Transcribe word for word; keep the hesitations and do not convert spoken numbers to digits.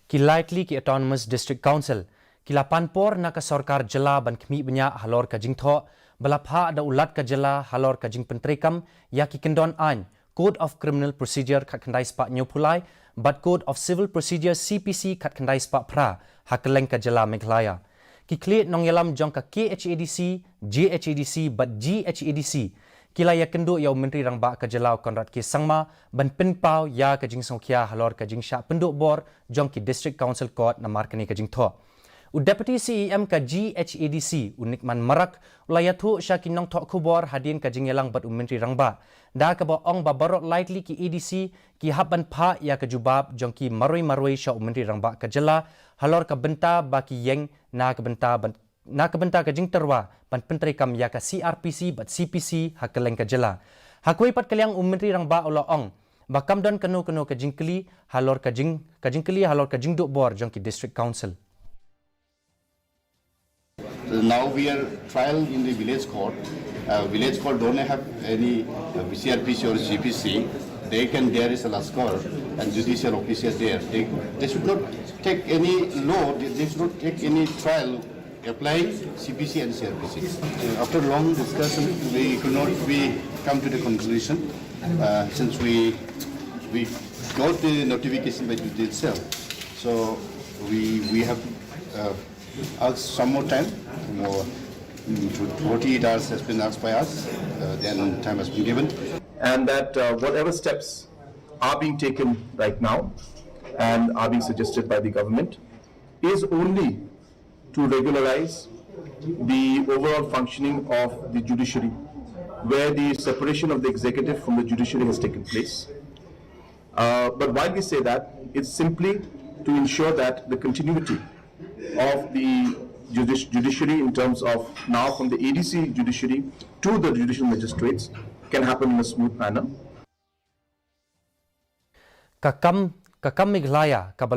Ki lai tylli ki Autonomous District Council ki la pan por na ka sorkar jylla ban khmih bniah halor ka jingthoh ba la phah da u Lat ka jylla halor ka jingpyntreikam ïa ki kyndon aiñ Code of Criminal Procedure khatkhyndai spah hynñiewphew lai bad Code of Civil Procedure C P C khatkhyndai spah phra ha kylleng ka jylla Meghalaya. Ki khlieh nongïalam jong ka K H A D C, J H A D C bad G H A D C ki la ïakynduh ïa u Myntri Rangbah ka jylla u Conrad K Sangma ban pynpaw ïa ka jingsngewkhia halor ka jingshah pynduh bor jong ki District Council Court namar kane ka jingthoh. U Deputy C E M ka G H A D C u Nickman Marak u la ïathuh sha ki nongthoh khubor hadien ka jingïalang bad u Myntri Rangbah da kaba ong ba baroh lai tylli ki A D C ki hap ban phah ïa ka jubab jong ki marwei marwei sha u Myntri Rangbah ka jylla halor ka bynta ba ki ïeng na ka bynta ban na ka bynta ka jingtyrwa ban pyntreikam ïa ka C R P C bad C P C ha kylleng ka jylla. Ha kawei pat ka liang u Myntri Rangbah u la ong ba kam don kano kano ka jingkylli halor ka jing ka jingkylli halor ka jingduh bor jong ki District Council. Now we are trial in the village court. Uh, village court don't have any uh, C R P C or C P C. They can there is a Laskar and judicial officer there. They, they should not take any law. They, they should not take any trial applying C P C and C R P C. Uh, after long discussion, we could not we come to the conclusion uh, since we we got the notification by judicial. So we we have uh, ask some more time, more mm, forty-eight hours has been asked by us, uh, then time has been given. And that uh, whatever steps are being taken right now and are being suggested by the government is only to regularize the overall functioning of the judiciary, where the separation of the executive from the judiciary has taken place. Uh, but while we say that, it's simply to ensure that the continuity of the judici- judiciary in terms of now from the A D C judiciary to the judicial magistrates can happen in a smooth manner. Ka kam ka kam Meghalaya kaba